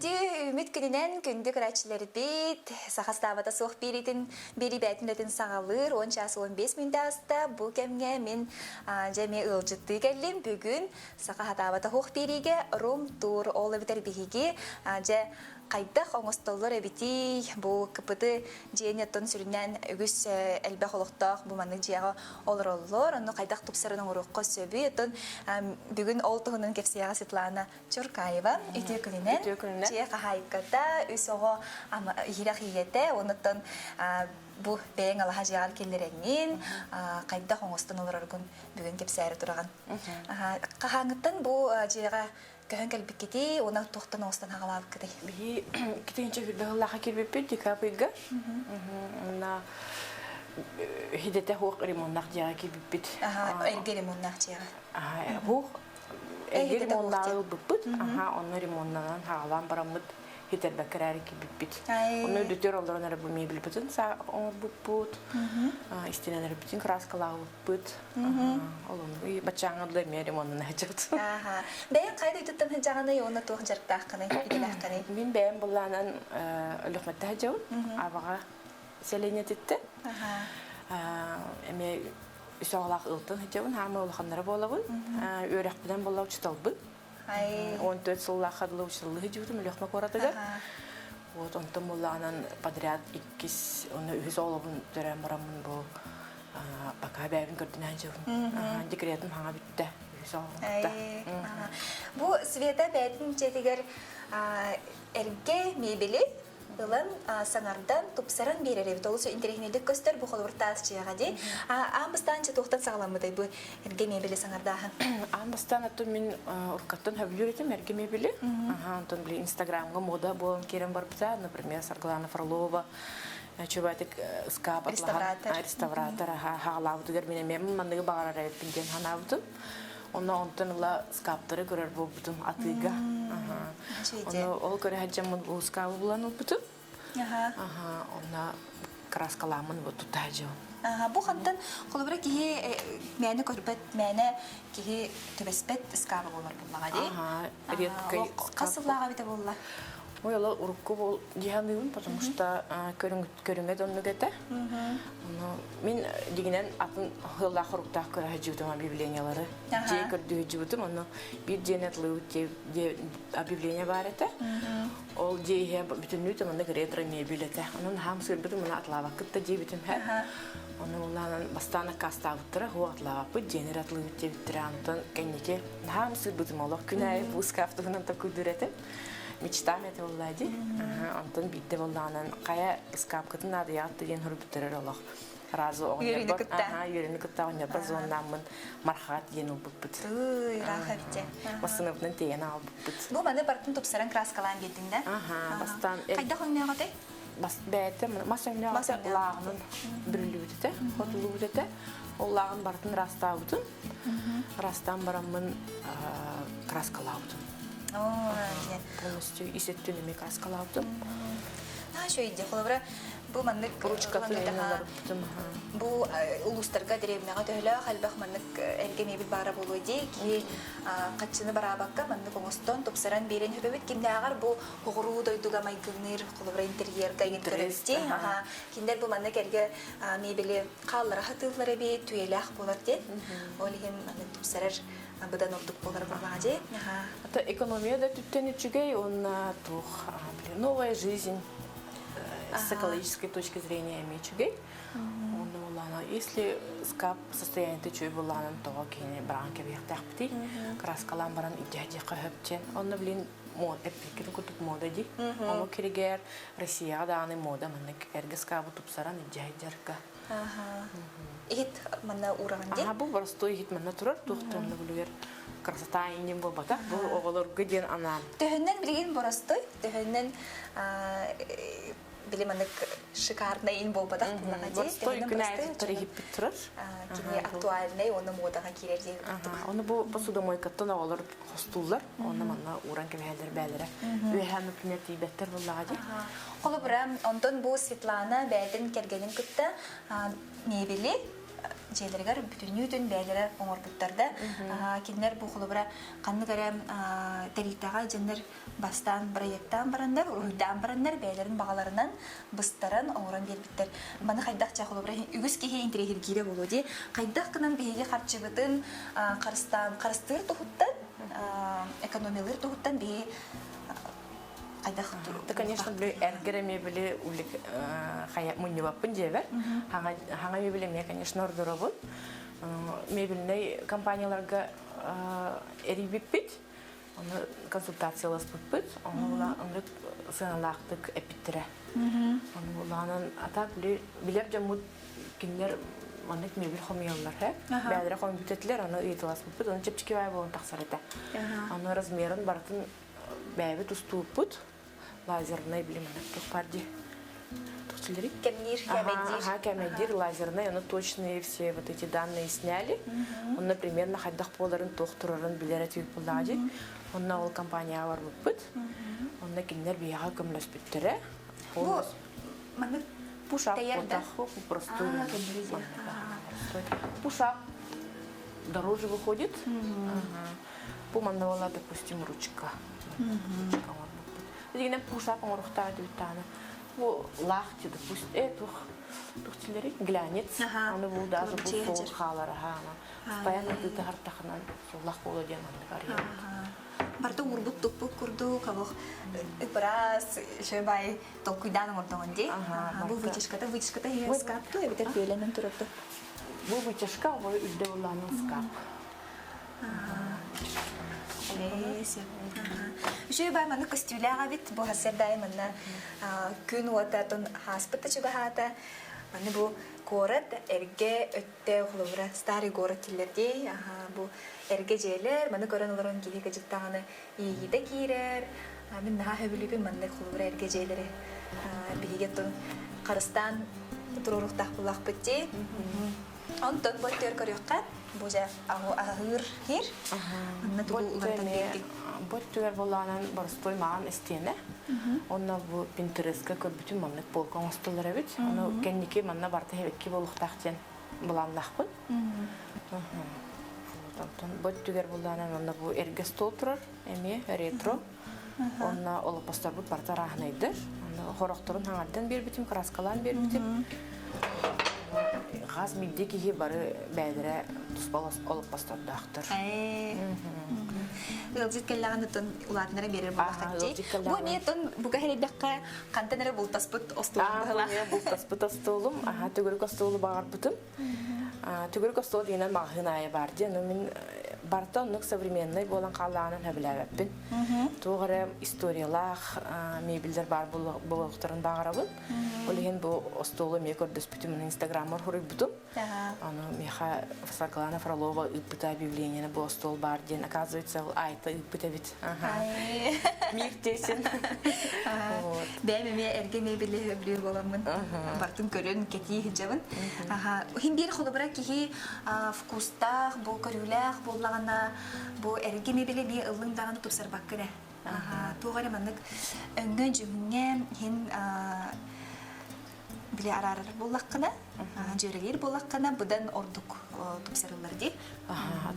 Үтүө үүмүт күнүнэн күндү көрөөччүлэрбит, саха ставата суох биэриитин биэрии бээтин үлэтин саҕалыыр 10 чаас 15 мүнүүтэ ааста. Бу кэмҥэ мин дьэ эмиэ ыалдьыттыы кэллим. Бүгүн саха хатаабата суох биэриигэ рум тур ол эбэтэр биһиги дьэ хайдах оҥостоллор эбитий бу КПТ дьиэни оттон сүрүннээн үгүс элбэх олохтоох бу маннык дьиэҕэ олороллор онно хайдах тупсарын оҥоруохха сөбүй оттон бүгүн ол туһунан кэпсиэҕэ Светлана Чуркаева үтүө күнүнэн Үтүө күнүнэн. Дьиэ хаһаайката үс оҕо иһирэх ийэтэ онуттан бу бэйэҥ алаһа дьиэҕэр киллэрэҥҥин хайдах оҥостон олороргун бүгүн кэпсээри тураҕын. Хаһааҥҥыттан бу дьиэҕэ көһөн кэлбиккитий уонна туохтан оҥостон аҕалаабыккытый? Биһи китинчэ хүрдэ сыллаахха киирбиппит декабрьга. Уонна хидете хуох ремоннах дьиэҕэ киирбиппит. Эргэ ремоннаах дьиэҕэ. Хуох Эргэ ремоннаҕы ылбыппыт. Аха, онно ремоннанан хаалаан бараммыт хитэрбэккэ эрээри киирбиппит. Онно үрдүтүгэр олорон эрэ бу мебельбытын оҥорбуппут, истинэлэрбитин краскалаабыппыт. Ол онно баччааҥҥа дылы эмиэ ремоннана сылдьабыт. Аха. Бэйэҥ хайа дойдуттан сылдьаҕыный уонна туох дьарыктааххыный, идэлээххиний? Мин бэйэм былаанан Өлөхмөттө сылдьабын. Абаҕа сэлиэнньэтиттэн. Эмиэ үс оҕолоох ыалтан сылдьабын, хаамай улаханнара буолабын. Үөрэхпинэн буолла учууталбын. 14 сыллаахха дылы учууталлыы сылдьыбытым Өлүөхүмэ куоратыгар. Вот онтон буоллаҕынан подряд иккис, уонна үһүс оҕолобун төрөөн бараммын бу пока бэйэбин көрдүнээн сылдьабын. Декретым хаҥа бүттэ. Үһүс оҕом кытта. Бу Света бэйэтин дьиэтигэр эргэ мебели ылан саҥардан, тупсаран биэрэр эбит. Олус интэриэһинэйдик көстөр бу холобур таас дьиэҕэ дии. Аан бастаан дьэ туохтан саҕаламмытай бу эргэ мебели саҥардааһын? Аан бастаан аттым мин уруккаттан сөбүлүүр этим эргэ мебели. Аха, онтон били Инстаграмҥа мода буолан киирэн барбыта. Например, Саргылана Фролова чубатик ыскаап Реставратор. реставратор аха хаалаабытыгар мин эмиэ манныгы баҕарар эбиппин диэн санаабытым. Онно онтон ыла скаптары көрөр буолбутум атыыга. Ону ол көрө сылдьаммын бу скабы булан ылбытым. Аха, онно краскалааммын бу тута сылдьабын. Бу хантан холобура киһи мээнэ көрбөт, мээнэ киһи түбэспэт ыскааба буолар буоллаҕа дии. Аха, редкий Хас сыллааҕа эбитэ буолла? Ой, ол урукку бол дии саныыбын, потому что көрүҥэ да оннук этэ. Ону мин дигинэн атын ыаллаах хоруктаах көрө сылдьыбытым объявлениялары. Дьиэ көрдүү сылдьыбытым, ону биир дьиэни атылыыбыт дьиэ объявление баар этэ. Ол дьиэ иһэ бүтүннүү маннык ретро мебель этэ. Онон хаам сыырбытым, муну атылаабаккыт да диэбитим һэ. Ону улаанан бастаан аккаастаабыттара, хуо атылаабаппыт, дьиэни эрэ атылыыбыт диэбиттэрэ. Онтон кэнники хаам сыырбытым олох күн аайы бу ыскаап туһунан такуйдуур этим. Мечтам это буолла дии. Онтон биирдэ буоллаҕынан хайа ыскаапкытын наадыйаҕыт да диэн суруйбуттарар олох. Разу Үөрүүнү оҕонньорбор, кытта. аха, үөрүүнү кытта оҕонньорбор звоннааммын мархаат диэн ылбыппыт. Ый, ыраах эбитэ. Массыынабытынан тиэйэн аҕалбыппыт. Бу маны барытын тупсаран краскалаан биэрдиҥ да? Аха, бастаан Хайдах өҥнөөҕүтэй? бас бэйэтэ мас өҥнөөх Мас өҥнөөх. лааҕынан бүрүллүбүт этэ, хотуллубут этэ. Ол лааҕын барытын ыраастаабытым. Ыраастаан бараммын краскалаабытым. Полностью ис өттүн эмиэ краскалаабытым. Наһаа үчүгэй дии. Холобура, бу маннык Ручкатын олорбутум. Бу улуустарга дэриэбинэҕэ төһөлөөх элбэх маннык эргэ мебель баара буолуо дии. Киһи хаччыны бараабакка маннык оҥостон, тупсаран биэрэн сөбөбүт. Кимнээҕэр бу оҕуруу дойдуга майгынныыр, холобура, интерьерга иҥин көрөбүт дии. Кинилэр бу маннык эргэ мебели хааллара сатыыллар эбит, үйэлээх буолар диэн. Ол иһин маннык тупсарар быдан ордук буолар буоллаҕа дии. Это экономия да түттэн үчүгэй уонна туох новая жизнь с экологической точки зрения эмиэ үчүгэй. Онно буоллаҕына, если скап состояниета үчүгэй буоллаҕынан тоҕо киһини бараан кэбиһиэхтээхпитий, краскалаан баран идьээдьиэххэ сөп диэн. Онно блин эппиккин курдук мода дии. Омук киригэр Россияҕа даҕаны мода маннык эргэ скабы тупсаран идьээдьэргэ. Иһит манна уураҕын дии? Аха, бу боростуой иһит манна турар, туох да онно булугар красота иннин буолбатах, бу оҕолорго диэн анаан. Төһөннөн билигин боростуой, төһөннөн били маннык шикарный ин буолбатах буоллаҕа дии. Боростуой күн аайы туттар иһиппит турар. Кини актуальный уонна муодаҕа киирэр диэн курдук. Оны бу посудомойкаттан оҕолор хостууллар, онно манна ууран кэбиһэллэр бээлэрэ. Үөһээ например тиийбэттэр буоллаҕа дии. Холобура, онтон бу Светлана бэйэтин кэргэнин кытта мебели дьиэлэригэр бүтүннүүтүн бэйэлэрэ оҥорбуттар да. Кинилэр бу холобура ханнык эрэ тэрилтэҕэ дьэннэр бастаан проектаан бараннар, уруһуйдаан бараннар бэйэлэрин баҕаларынан быстаран оҥорон биэрбиттэр. Маны хайдах дьэ холобура үгүс киһи интэриэһиргиирэ буолуо дии. Хайдах гынан биһиги харчыбытын харыстаан харыстыыр туһуттан, экономиялыыр туһуттан биһи хайдах Да, конечно, били эргэр эмиэ били улик хайа мунньубаппын дьиэбэр. Хаҥа мебель эмиэ, конечно, ордоробун. Мебельнэй компанияларга эрийбиппит. Ону консультацияласпыппыт. Ону була ынырык сыаналаахтык эппиттэрэ. Ону булаанан ата били билэр дьоммут кинилэр маннык мебель хомуйаллар һэ. Бэйэлэрэ хомуйбут этилэр, ону ыйыталаспыппыт, ону чэпчэки баай буолан тахсар этэ. Ону размерын барытын бэйэбит устууппут лазернай били маннык туох баар дии Тухчилери? Кэмниир, кэмэйдиир. Ага, кэмэйдиир, лазерный, ону точные все вот эти данные сняли. Онно примерно хайдах буоларын, туох турарын билэр этибит буоллаҕа дии. Онно ол компанияҕа барбыппыт. Онно кинилэр биһиэхэ көмөлөспүттэрэ. Бу маннык Пушап тэйэр да? Простой. Пушап дороже выходит. Бу манна буолла, допустим, ручка. Ручка оҥорбуппут. Дигинэн пушап оҥоруохтаах этибит даҕаны. Бу лаах допустим, туох туох глянец. Аны бу даже бу суол хаалар аха. Постоянно тыытыһар тахынан суллах буолуо диэн маннык арыйабыт. Барыта уурбут туппут курдук, олох ыпыраас, үчүгэй баай толкуйдаан оҥордоҕун дии. Бу вытяжката, вытяжката скап ту эбэтэр бүөлэнэн турар Бу вытяжка, бу үрдэ буллаанын скап. Үчүгэй баай маннык көстүүлээх эбит. Бу сарсыардаайы манна күн уота тон хааспыт да чугаһаата. Маны бу куорат эргэ өттө холобура старый город дииллэр Бу эргэ дьиэлэр маны көрөн олорон киһи кыдьыктаҕына иэйиитэ киирэр. Мин наһаа сөбүлүүбүн маннык холобура эргэ дьиэлэри. Биһиги оттон харыстаан туруоруохтаах буллахпыт дии. Онтон бу өттүгэр көрүөххэ, бу дьэ аһыыр хир. Манна тугу уларытан биэрдиҥ? Бу өттүгэр буоллаҕынан боростуой маҕан истиэнэ. Онно бу Пинтерестка көрбүтүм маннык полка оҥостуллар эбит. Ону кэнники манна барыта эбикки буолуохтаах диэн былааннаахпын. Онтон бу өттүгэр буоллаҕынан онно бу эргэ стол турар эмиэ ретро. Онно олоппосторбут барыта арааһынайдар. Онно хорохторун хаҥардан биэрбитим, краскалаан биэрбитим. Хас биирдии киһи бары бэйэлэрэ туспа олоппостордоохтор. Ыалдьыт кэллэҕин оттон улаатынара биэрэр буоллаххыт дии. Бу эмиэ оттон бука хэрийдэххэ хантан эрэ бултаспыт остуолум быһылаах. Бултаспыт остуолум, аха төгүрүк остуолу баҕарбытым. Төгүрүк остуол диэнэн маҕаһыын аайы баар диэн, мин барыта оннук современный буолан хааллаҕынан сөбүлээбэппин. Туох эрэ историялаах мебеллэр баар буолуохтарын баҕарабын. Ол иһин бу остуолу эмиэ көрдөспүтүм, инстаграммар суруйбутум. Аны миэхэ Саргылана Фролова ыыппыта объявлениены бу остуол баар диэн, оказывается, ол Айта ыыппыт эбит. Мир тесен. Бэйэм эмиэ эргэ мебели сөбүлүүр буоламмын бартын көрөн кэтии сылдьабын. Иһин биир холобура киһи вкустаах, бу көрүүлээх буоллаҕына, бу эргэ мебели эмиэ ыллыҥ даҕаны тупсарбаккын ээ. Туох эрэ маннык өҥҥө-дьүһүҥҥэ иһин били араарар буоллаххына, дьүөрэлиир буоллаххына, быдан ордук тупсарыллар дии.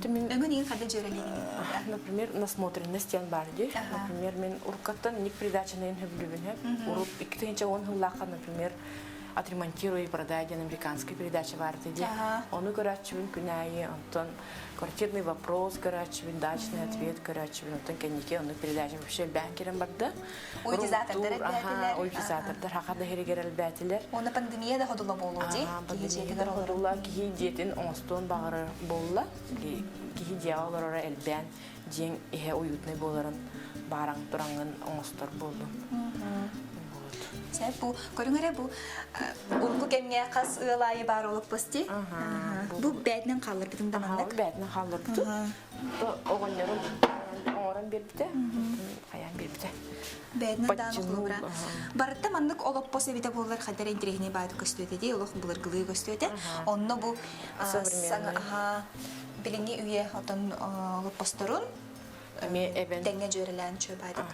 Өҥүн иин ханна дьүөрэлиигин? Например, насмотренность диэн баар дии. Например, мин уруккаттан ник передачаны сөбүлүүбүн. Уруп 2010 сыллаахха, например, отремонтируй и продай диэн американскай передача баар этэ дии. Ону көрөөччүбүн күн аайы, онтон квартирный вопрос көрөөччүбүн, дачный ответ көрөөччүбүн, онтон кэнники оннук передача вообще элбээн киирэн барда. Уйдизатордар элбээтилэр. Уйдизатордар хаха да иһиригэр элбээтилэр. Уонна пандемия да ходула буолуо дии. Киһи дьиэтигэр олорор. Киһи дьиэтин оҥостуон баҕарар буолла. Киһи дьиэҕэ олороро элбээн, дьиэҥ иһэ уютный буоларын баараҥ тураҥҥын оҥостор буоллун. Сэ бу көрүҥ эрэ бу урукку кэмҥэ хас ыал аайы баар олоппос дии. Бу бээтинэн хаалларбытын да маннык. Бээтинэн хаалларбытын. Оҕонньорум оҥорон биэрбитэ. Хайаан биэрбитэ. Бээтинэн дааны холобура. Барыта маннык олоппос эбитэ буоллар хайдар интэриэһинэй баайы көстүөтэ дии, олох былыргылыы көстүөтэ. Онно бу билиҥҥи үйэ отон олоппосторун Эми эбэн тэҥҥэ дьүөрэлээн чуобаадык.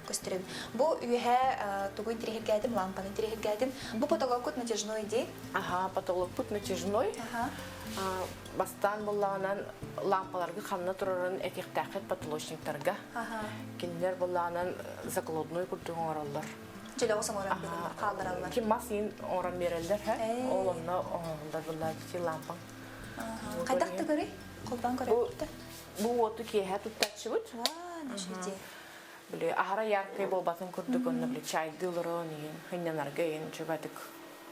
Көстөрөм. Бу үөһэ тугу интириэһиргээтим, лампаны интириэһиргээтим. Бу потолоккут натяжной дии. Аха, потолокпут натяжной. Бастаан буллаҕынан лампаларга ханна турарын этиэхтээххит потолочниктарга. Кинилэр буллаҕынан заколодной курдук оҥороллор. Дьөлөҕө оҥорон биэрэллэр, хааллараллар. Ким мас иин оҥорон биэрэллэр, ол онно оҥоһуллар буллааччы лампаҥ. Хайдах да көрүй? Холбоон көрөбүт. Бу уоту киэһэ туттаччыбыт. Били аһара яркай буолбатын курдук онно били чайдыы олорон иһин, хынньанарга иһин чугатык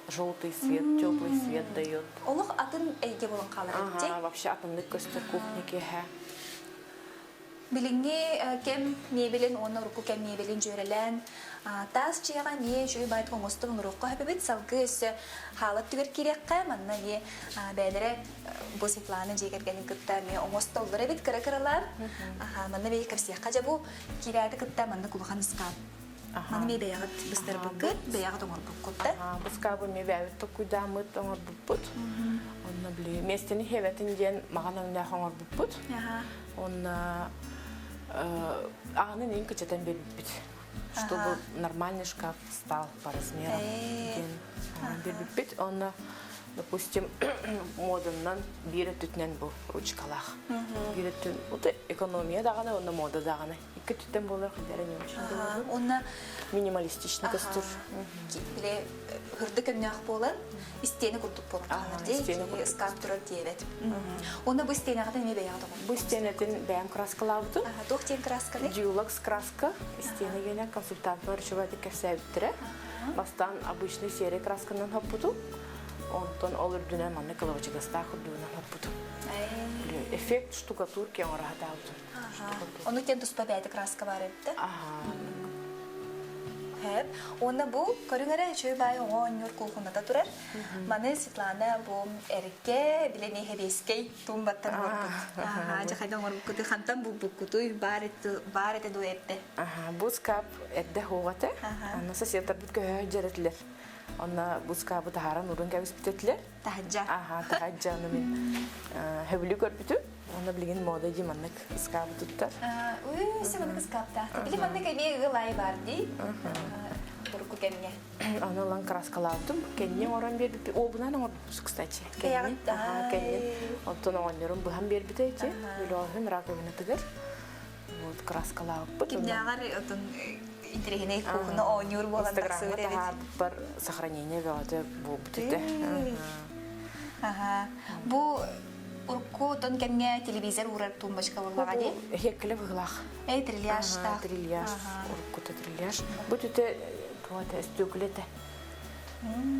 желтый свет, теплый свет дает. Олох атын эйгэ буолан хаалар эбит Ага, вообще атыннык көстөр кухня киэһэ. Билиҥҥи кэм мебелин уонна урукку кэм мебелин дьүөрэлээн таас дьиэҕэ эмиэ үчүгэй баайдык оҥостон олоруохха сөп Салгыы өссө хаалар түгэр киириэххэ, манна эмиэ бэйэлэрэ бу Светлана дьиэ кэргэнин кытта эмиэ оҥостоллор эбит кыра-кыралаан. Манна бэйи кэпсиэххэ дьэ бу киирээти кытта маннык улахан ыскаап. Маны эмиэ бэйэҕит быстарбыккыт, бэйэҕит оҥорбуккут да? Бу ыскаабы эмиэ бэйэбит толкуйдааммыт оҥорбуппут. Онно били миэстэни хиэбэтин диэн маҕан өҥнөөх оҥорбуппут. Онно аанын иин кычатан биэрбиппит. Чтобы нормальный шкаф стал по размерам диэн биэрбиппит. Онно допустим, моданнан биир өттүтүнэн бу ручкалаах. Биир өттүн экономия даҕаны, онно мода даҕаны. Икки өттүттэн буолар ханнара не очень Онно минималистичный көстөр. Бile хырды көмнөөх буолан истиэни курдук буолан хаалар дии. Ыскаап турар диэбэт. Онно бу истиэнэҕитин эмиэ бэйэҕит оҥорбут. Бу истиэнэтин бэйэм краскалаабытым. Туох диэн красканы? Дюлакс краска. Истиэнэ генэ консультантпар үчүгэйдик кэпсээбиттэрэ. Бастаан обычный серый красканан хоппутум. Онтон ол үрдүнэн маннык кылабачыгастаах үрдүнэн хоппутум. Эффект штукатурки оҥоро сатаабытым. Ону тен туспа бэйэтэ краска баар эбит да? Хэп. Уонна бу көрүҥ эрэ үчүгэй баай оҕо оонньуур куукуната турар. Маны Светлана бу эргэ билэни хэбиэскэй туумбаттан оҥорбут. Аха, дьэ хайда оҥорбуккутуй, хантан булбуккутуй, баар баар этэ дуо эрдэ? Аха, бу скап эрдэ суох этэ. Онно соседтарбыт көһө дьэрэтилэр. Онно бу скабы таһааран урун кэбиспит этилэр. Таһырдьа. Аха, таһырдьа ону мин хөбүлүү көрбүтүм. Онно билигин мода дии маннык ыскаабы туттар. Уй, се маннык ыскааптаах. Били маннык эмиэ ыал аайы бар дии. Урукку кэмҥэ. Аны ылан краскалаабытым. Кэннин оҥорон биэрбиппит. Уобунан оҥорбуппут, кстати. Кэннин. Аха, кэннин. Оттон оҕонньорум быһан биэрбитэ ити. Өлөөһүн раковинатыгар. Вот краскалаабыппыт. Кимнээҕэр отун интэриэһинэй кухня оонньуур буолан тахсыбыт эбит. таһаарбыппар сохранение бөҕөтө буолбут этэ. Аха. Бу урукку отон кэмҥэ телевизор уурар тумбочка буоллаҕа дии? Хеккеле быһылаах. Эй, трильяжтаах. Трильяж. Уруккута трильяж. Бу түтэ туата өстүөкүлэ этэ.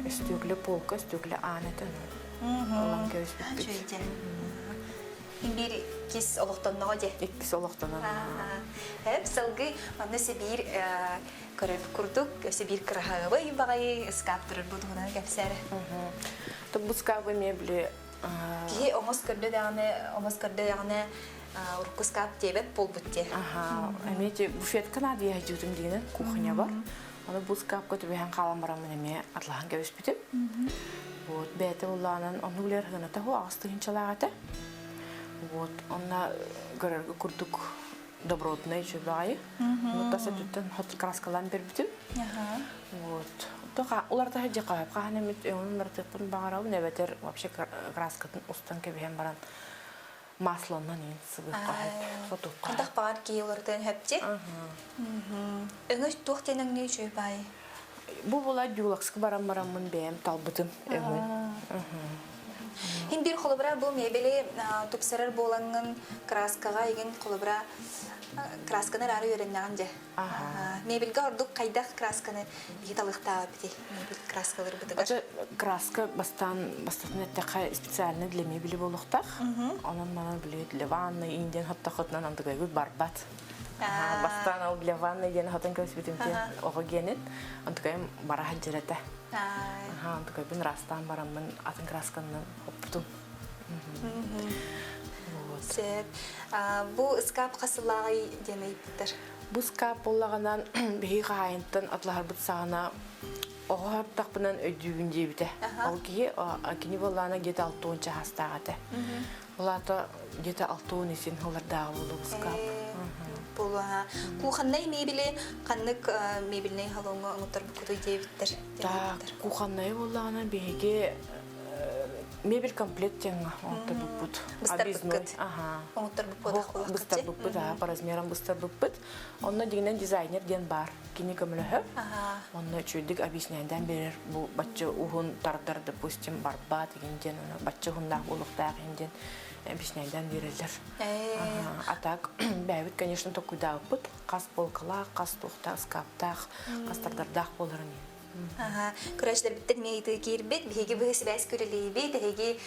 Өстүөкүлэ полка, өстүөкүлэ аан этэ. Ылан кэбиспиппит. Биир иккис олохтонноҕо дии. Иккис олохтонон. Эп сылгы манна сибиир көрөр курдук өссө биир кыраһыабай баҕайы ыскаап турар бу туһунан кэпсээр. Бу ыскаабы эмиэ били Киһи оҥос көрдө даҕаны, оҥос көрдө даҕаны урукку ыскаап диэбэт буолбут дии. Аха, эмиэ ти буфетка надо дьиутум диэни кухня бар. Аны бу ыскаапка түбэһэн хаалан бараммын эмиэ атлаһан кэбиспитим. Вот бэйэтэ буллаанан онну билэр хыната ху аҕыс тыһыынчалаах этэ. Вот онно көрөргө курдук добротный үчүгэй. Ну тас өттүттэн хот краскалаан бербитим. Вот. Тоха уларта сылдьа хаһап хаһан эмит өҥүн уларытыахпын баҕарабын эбэтэр вообще краскатын устан кэбиһэн баран маслоннан иин сыбыахха хөп, сотуохха Хантах баҕар киһи уларытыан хөпчи. Өҥө туох диэн өҥнүү үчүгэй баай? Бу була дюлакска баран бараммын бэйэм талбытым өҥүн. Хин биир холобура бу мебели тупсарар буолаҥҥын краскаҕа игин холобура красканы араары үөрэннэҕин дьэ. Мебельгэ ордук хайдах красканы биһи талыахтаабыт мебель краскаларбытыгар? Краска бастаан бастатан эттэххэ специально для мебели буолуохтаах. Онон манан били для ванны индиан хоттохотунан андыгайгыт барбат. Бастаан ол для ванны диэн хотон көспүтүм оҕо гиэнин антыкайым бара сылдьар этэ. Антыкайбын ырастаан бараммын атын красканан хоппутум. Сөп. Бу ыскаап хасылааҕый диэн ыйыттар. Бу ыскаап буоллаҕынан биһиги хаһаайынтан атлаһарбыт саҕана оҕо артахпынан өйдүүбүн диэбитэ. Ол киһи кини буоллаҕына где-то алтыон чаастаах этэ. Ол аата где-то алтыон исин ылардааҕы буолуо ыскаап. Буолуо. Кухоннай мебели ханнык мебельнэй салоҥҥа оҥотторбуккутуй диэбиттэр. Так, кухоннай буоллаҕына биһиги мебель комплект диэҥҥэ оҥотторбуппут. Быстарбыккыт. Аха. Оҥотторбуппут. Быстарбыппыт, аха, по размерам быстарбыппыт. Онно дигинэн дизайнер диэн баар. Кини көмөлөһөр. Онно үчүгэйдик объясняйдаан берер бу бачча уһун тардар, допустим, барбаат игин диэн, бачча уһуннаах буолуохтаах иһин диэн объясняйдаан биэрэллэр. А так, бэйэбит, конечно, толкуйдаабыппыт. Хас полкалаах, хас туохтаах, ыскааптаах, хас тардардаах буоларын иһин. Көрөөччүлэрбиттэн эмиэ ыйытыы киирбит. Биһиги быһа сибээс күрэлиибит. Эһиги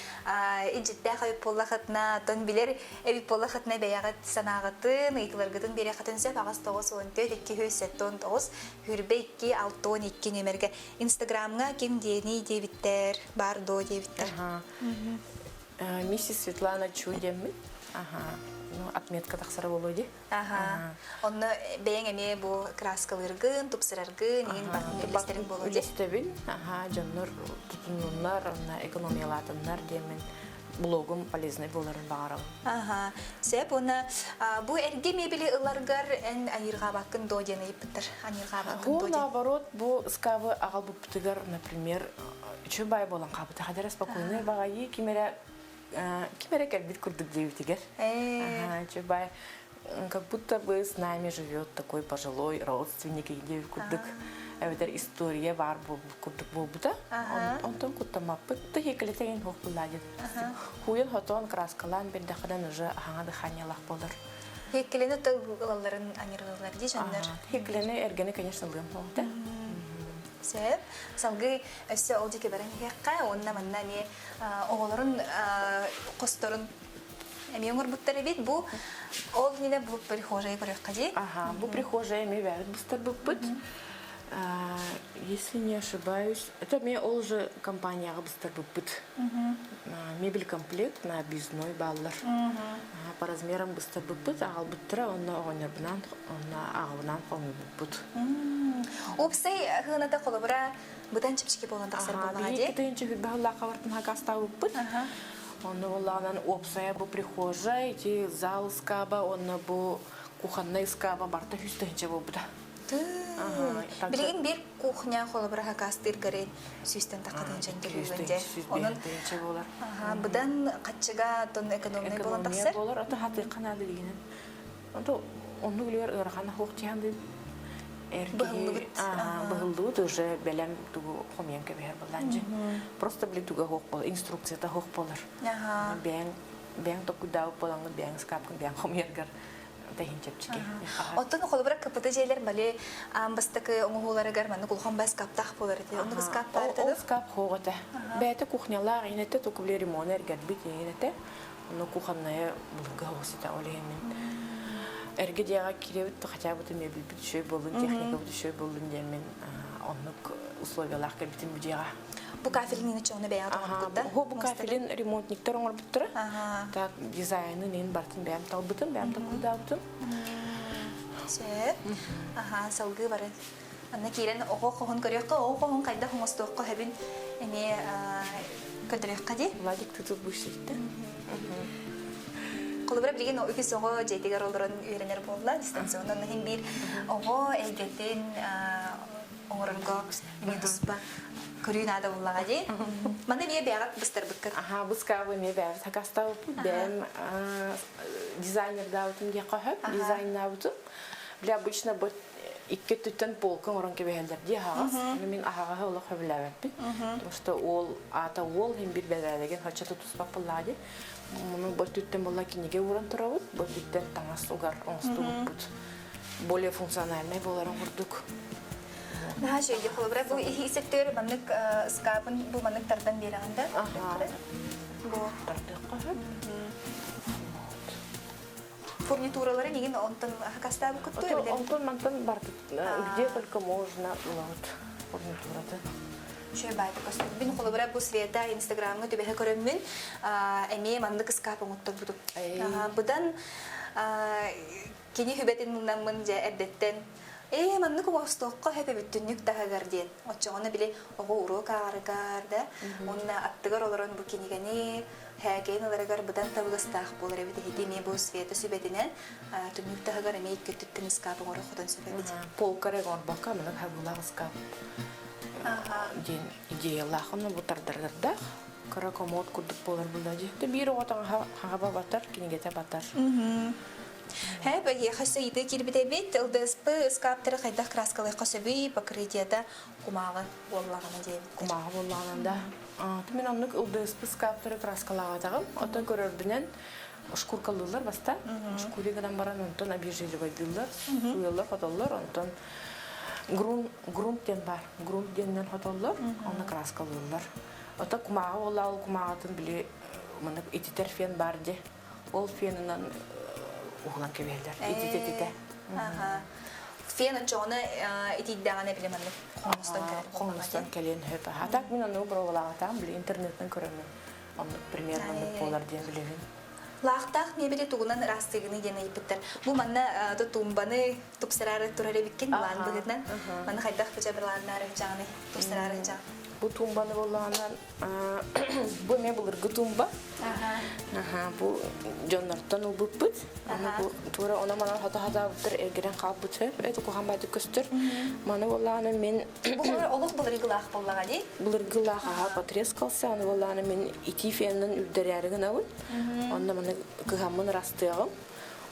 илдьиттээх эбит буоллахытына, оттон билэр эбит буоллахытына бэйэҕит санааҕытын, ыйытыыларгытын биэриэххитин сөп. Аҕыс 94 279 22 62 нүөмэргэ Инстаграмҥа ким диэний диэбиттэр, баар дуо диэбиттэр. Миссис Светлана Чу диэммин. Аха. Ну, отметка тахсара буолуо дии. Аха. Онно бэйэҥ эмиэ бу краскалыыргын, тупсараргын, иҥин барын үллэстэриҥ буолуо дии. Үллэстэбин. Аха, дьоннор тутуннуннар, онно экономиялаатыннар диэммин блогум полезный буоларын баҕарабын. Аха. Сөп уонна бу эргэ мебели ыларгар эн аньыырҕаабаккын дуо диэн ыйыппыттар. Аньыырҕаабаккын Бу дуо диэн. наоборот, бу ыскаабы аҕалбыппытыгар, например, үчүгэй баай буолан хаалбыта. Хадара спокойный баҕайы ким эрэ ким эрэ кэлбит курдук диэбитигэр. Ага, үчүгэй баай как будто бы с нами живет такой пожилой родственник диэбит курдук эбэтэр история баар курдук буолбута. Онтон куттаммаппыт. Да хекелетеген хуох буллаа диэн. Хуйан хотон краскалаан бердэхинэн уже аһаҥа дыханиялаах буолар. Хеккелени тыл ылалларын аньырылалар дии дьоннор. Хеккелени эргени, конечно, ылыам буолбута. Сөп. Салгыы өссө ол диэки баран иһиэххэ уонна манна эмиэ оҕолорун хосторун эмиэ оҥорбуттар эбит. Бу ол иннинэ бу прихожая көрүөххэ дии. Ага, бу прихожая эмиэ бэйэбит быстарбыппыт. Если не ошибаюсь, это эмиэ ол же компанияҕа быстарбыппыт. Мебель комплект на объездной бааллар. По размерам быстарбыппыт, аҕалбыттара, онно оҕонньорбунаан, онно аҕабынаан хомуйбуппут. Уопсай сыаната холобура быдан чэпчэки буолан тахсар буоллаҕа дии. Биһиги тыһыынча сүүрбэ сыллаахха бартын хакастаабыппыт. Онно буоллаҕынан уопсайа бу прихожай, ити зал ыскааба, уонна бу кухоннай ыскааба барыта 100 тыһыынча буолбута. Билигин биир кухня холобура хакастыыр көрөн сүүстэн тахха тыһыынчан төлүүгүн дьэ. Онон болар. Быдан хаччыга тон экономный буолан тахсар. Болар, ото хатыахха наада дигинен. Онто оннук үлүгэр ыарахан хуох тиһэн Быһыллыбыт. Быһыллыбыт уже бэлэм тугу хомуйан кэбиһэр буоллаанчы. Просто били туга хуох болар, инструкцията хуох болар. Бэйэҥ бэйэҥ токуйдаабыт буолаҥҥын бэйэҥ ыскаапкын бэйэҥ хомуйаргар тэһин чэпчэки. Оттон холобура КПТ дьиэлэр бали аан бастакы оҥоһууларыгар маннык улахан бас скаптаах буолар этэ. Оннук ыскаап баар этэ Ол скап хоох этэ. Бэйэтэ кухнялаах инэтэ только били ремонт эргэрбит инэтэ. Ону кухонная былыргы соҕус этэ ол иһин мин эргэ дьиэҕэ киирэбит хотя бы мебельбит үчүгэй буоллун, техникабыт үчүгэй буоллун диэн мин оннук условиялаах кэлбитим бу дьиэҕэ. Бу кафелин чоҕуна бэйэҕэ оҥорбуккут да? Бу кафелин ремонтниктар оҥорбуттара. Так дизайнын иһин барытын бэйэм талбытым, бэйэм толкуйдаабытым. Сөп. Аха, салгыы барын. Анна киирэн оҕо хоһун көрүөххэ, оҕо хоһун хайдах оҥостуохха сөбүн эмиэ көрдөрүөххэ дии. Владик, ты тут будешь сидеть, да? Холобура билигин үгүс оҕо дьиэтигэр олорон үөрэнэр буолла дистанционно иһин биир оҕо эйгэтин оҥорорго эмиэ туспа көрүү наада буоллаҕа дии. Маны эмиэ бэйэҕит быстарбыккыт. Аха, быскаабы эмиэ бэйэбит сакаастаабыппыт. Бэйэм дизайнердаабытым диэххэ сөп, дизайннаабытым. Бля, обычно бу икки өттүттэн полка оҥорон кэбиһэллэр дии аһаҕас. Аны мин аһаҕаһы олох сөбүлээбэппин. Потому что уол аата уол иһин биир бэрээдэгин хоччо тутуспат буоллаҕа дии. Муну бу өттүттэн буолла кинигэ ууран турабыт, бу өттүттэн таҥас угар оҥостубуппут. Более функциональнай буоларын курдук. Наһаа үчүгэй холобура бу иһи маннык ыскаапын бу маннык тардан биэрэҕин да? Бу тардыахха сөп. Фурнитуралары нигин онтон хакастаабыккыт дуо эбэтэр? Онтон мантан барыт где только можно вот фурнитураты. Үчүгэй баайда көстөр. Мин холобура бу Света Инстаграмҥа түбэһэ көрөммүн эмиэ маннык ыскаап оҥотторбутум. Быдан кини хүбэтин муннаммын дьэ эрдэттэн. Ээ, маннык оҥостуохха сөп эбит түннүк таһыгар диэн. Оччоҕуна били оҕо уруок ааҕарыгар да, уонна аттыгар олорон бу кинигэни һээкэйин ыларыгар быдан табыгастаах буолар эбит. Эһиги эмиэ бу Света сүбэтинэн түннүк таһыгар эмиэ икки өттүттэн ыскаап оҥоро хотон сөп эбит. Полка эрэ оҥорбокко, маннык хабыылаах ыскаап диэн идеялаах онно бу тардардардаах кыра комод курдук буолар буолла дии. Биир оҕо таҥаһа хаҥаба батар, кинигэтэ батар. Һэ, эһиэхэ өссө ыйытыы киирбит эбит. ЛДСП ыскааптары хайдах краскалыахха сөбүй, покрытиета кумааҕы буоллаҕына диэбиттэр. Кумааҕы буоллаҕына да. Мин оннук ЛДСП ыскааптары краскалаабатаҕым. Оттон көрөрбүнэн шкуркалыыллар баста. Шкури гынан баран онтон обезжиривайдыыллар, сууйаллар, хотоллор, онтон грунт, грунт диэн баар. Грунт диэннэн хотоллор, онно краскалыыллар. Ото кумааҕы буоллаҕа ол кумааҕытын били маннык ититэр фен баар дии. Ол фенынан уһулан кэбиһэллэр. Ититэ-ититэ. Фен оччоҕуна итийдэҕинэ били маннык хоҥностон кэлэр. Хоҥностон кэлиэн сөп. А так мин оннугу боруобалаабатаҕым, били интернеттэн көрөммүн оннук примерно оннук буолар диэн билэбин. Лаахтаах миэбэли тугунан ыраастыыгыный диэн ыйыппыттар. Бу манна тумбаны тупсараары турар эбиккин былаан быһыытынан. Манна хайдах быдьа былааннаары сылдьаҕыный, тупсараары сылдьаҕын? Бу тумбаны буоллаҕына Бу эмиэ былыргы тумба. Бу дьоннортон ылбыппыт. Аны бу туора онон-манан хото-хатаабыттар эргэрэн хаалбыт сөп. Это куһаҕан баайдык көстөр. Маны буоллаҕына мин Бу олох былыргылаах буоллаҕа дии? Былыргылаах аһа потрескался. Аны буоллаҕына мин итии фенынан үрдэрээри гынабын. Онно маны кыһаммын ырастыаҕым.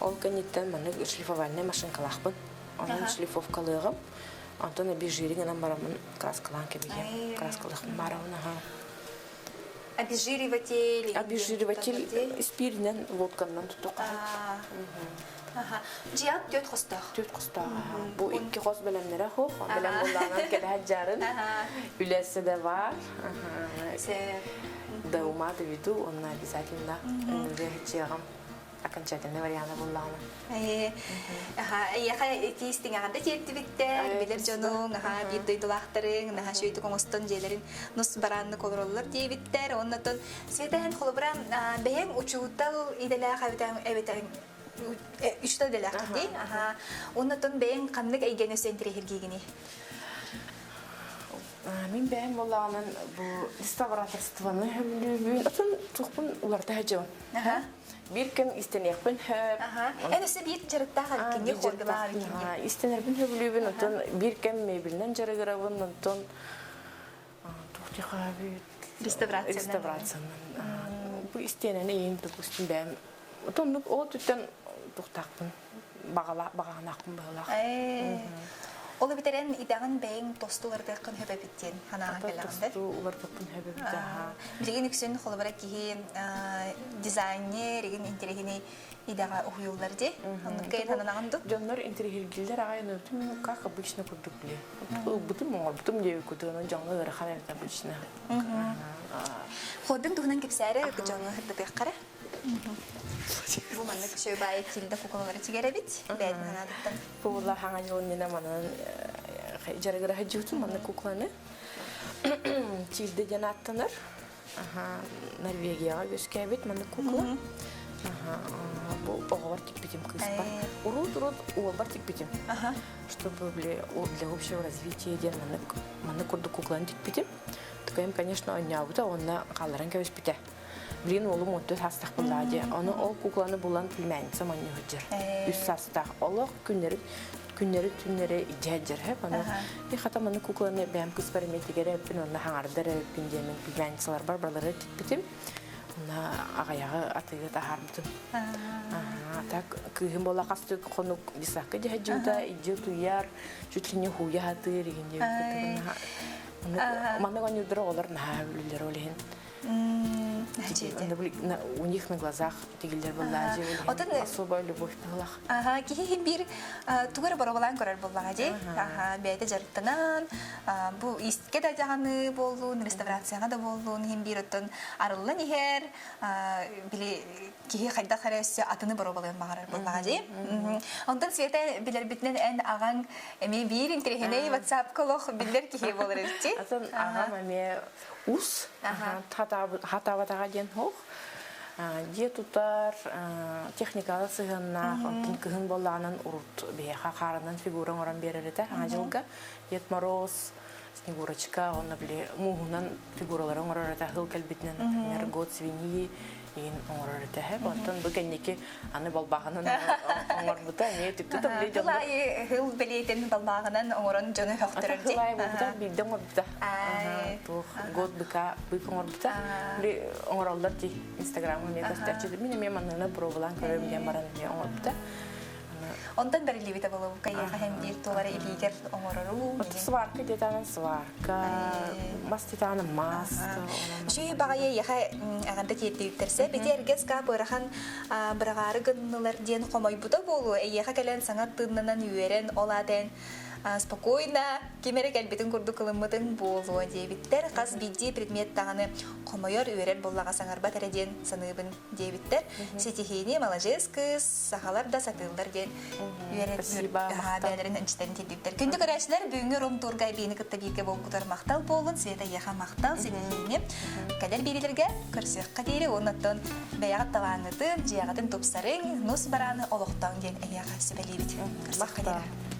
Ол кэнниттэн маны шлифовальнай машинкалаахпын. Онон шлифовкалыаҕым. Онтон обезжирин гынан бараммын краскалаан кэбиһиэм. Краскалыахпын баарабын аһа. Обезжириватель. Обезжириватель испииринэн водканнан туттуохха. Дьиэҕит түөрт хостоох. Түөрт хостоох. Бу икки хос бэлэмнэрэ хоох. Бэлэм буоллаҕынан кэлэһэ дьарын. Үлэсэ да бар. До ума доведу, онно обязательно дьиэҕим окончательный вариана буллаҕына. Эйиэхэ тиистиҥэҕэ да тиэрдибиттэр, билэр дьонуҥ, аха биир дойдулаахтарыҥ, наһаа үчүгэйдик оҥостон дьиэлэрин нус барааннык олороллор диэбиттэр. Оннотон Света эн холобура бэйэҥ учуутал идэлээх эбэтэн учуутал идэлээххин дии. Аха. Оннотон бэйэҥ ханнык эйгэни өссө интэриэһиргиигиний? Мин бэйэм буоллаҕынан бу реставраторствоны сөбүлүүбүн. Отон туохпун уларыта сылдьабын. Биир кэм истэниэхпин сөп. Эн өссө биир дьарыктаах эбиккин, хоббилаах эбиккин. Истэнэрбин сөбүлүүбүн, оттон биир кэм мебелинэн дьарыгырабын, онтон туох диэхээбит реставрациянан. Реставрациянан. Бу истиэнэни иин допустим бэйэм отоннук ол түттэн туохтаахпын баҕалаахпын быһыылаах. Ол эбэтэр эн идэҕин бэйэҥ тосту уларытыаххын сөп эбит диэн санааҕа кэлэҕин да? Тосту уларытыахпын сөп эбит Билигин үксүн холобура киһи дизайнер игин интэриэһинэй идэҕэ уһуйуллар дии. Оннукка эн сананаҕын дуу? Дьоннор интэриэһиргииллэр аҕай ну как обычно курдук били. Ылбытым, оҥорбутум диэбит курдук, дьоҥҥо ыарахан эбит обычно. Хоббиҥ туһунан кэпсээрэ, дьоҥҥо сырдатыахха эрэ. Бу маннык үчүгэй баайы килда куколалары тигэр эбит. Бэйэтин санаатыттан. Була хаҥа дьылыннина манан дьарыгыра сылдьыбытым маннык кукланы. Тильда диэн ааттанар. Норвегияҕа үөскээбит маннык кукла. Бу оҕобор тикпитим кыыспар. Урут-урут уолбар тикпитим. Чтобы для общего развития диэн маннык маннык курдук кукланы тикпитим. Такайым, конечно, оонньообута уонна хаалларан кэбиспитэ. Билигин уолум 14 саастаах буоллаҕа дии. Ону ол кукланы булан племянницам оонньуу сылдьар. Үс саастаах. Олох күннэри күннэри түннэри илдьэ сылдьар сөп. Ону и хата маны кукланы бэйэм кыыспар эмиэ тигэр эбиппин уонна хаҥардар эбиппин диэмин племянницаларбар барылары тикпитим. Уонна аҕыйаҕы атыыга таһаарбытым. Так кыыһым буола хас хонук десакка дьэһэ илдьи утуйар, чуть ли не хууйа сатыыр игин диэбит. Маннык оонньуурдар оҕолор наһаа үлэлэр ол иһин. У них на глазах тигиллэр буоллаа Отон особая любовь буолах. Аха, киһи биир тугу эрэ боруобалаан көрөр буоллаҕа дии. Аха, бэйэтэ дьарыктанан, бу истикэ да дьаҕаны буоллун, реставрацияҕа да буоллун, иһин биир оттон арыллан иһэр, били киһи хайдах эрэ өссө атыны боруобалыан баҕарар буоллаҕа дии. Онтон Света билэрбитинэн эн аҕаҥ эмиэ биир интэриэһинэй WhatsApp-ка олох биллэр киһи буолар эбит Атын аҕам эмиэ ус хатаабатаҕа диэн суох. Дьиэ тутар, техникаҕа сыһыаннаах, онтон кыһын буоллаҕынан урут биһиэхэ хаарынан фигура оҥорон биэрэр этэ Саҥа дьылга. Дед Мороз, Снегурочка, уонна били мууһунан фигуралары оҥорор этэ, ыһыл кэлбитинэн, например, год свиньи иин оҥорор этэ. Онтон бу кэнники аны балбааҕынан оҥорбута эмиэ түктү били дьон Тылайы ыһыл бэлиэтин балбааҕынан оҥорон дьону хөхтөрөр дии. Тылайы буолбута, биирдэ оҥорбута. Туох год быка бык оҥорбута. Били оҥороллор дии Инстаграмҥа эмиэ көстөөччү. Мин эмиэ манныгына пробалаан көрөм диэн баран эмиэ оҥорбута. Онтон бэриллибитэ болобукка эйиэхэ һэн биир туолара илиигэр оҥорору. Сварка титанын сварка, мас титанын мас. Үчүгэй баҕайы эйиэхэ эҕэрдэ тиэрдибиттэрсэ бити эргэ ыскаап ыарахан быраҕаары гыннылар диэн хомойбута буолуо эйиэхэ кэлэн саҥа тыыннанан үөрэн ол аата эн спокойно ким эрэ кэлбитин курдук ылыммытыҥ буолуо диэбиттэр хас биирдии предмет даҕаны хомойор үөрэр буоллаҕа саҥарбат эрэ диэн саныыбын диэбиттэр. Ситиһиини маладьыас кыыс, сахалар да сатыыллар диэн үөрэр бэйэлэрин ынчытарын тиэрдибиттэр. Күндү көрөөччүлэр, бүгүҥҥү рум-турга эбиини кытта бииргэ буолбутугар махтал буоллун, Света эйиэхэ махтал, ситиһиини кэлэр биэриилэргэ көрсүөххэ диэри уонна оттон бэйэҕит талааҥҥытын, дьиэҕитин тупсарыҥ, нус барааны олохтооҥ диэн эйиэхэ сүбэлиибит. Көрсүөххэ диэри.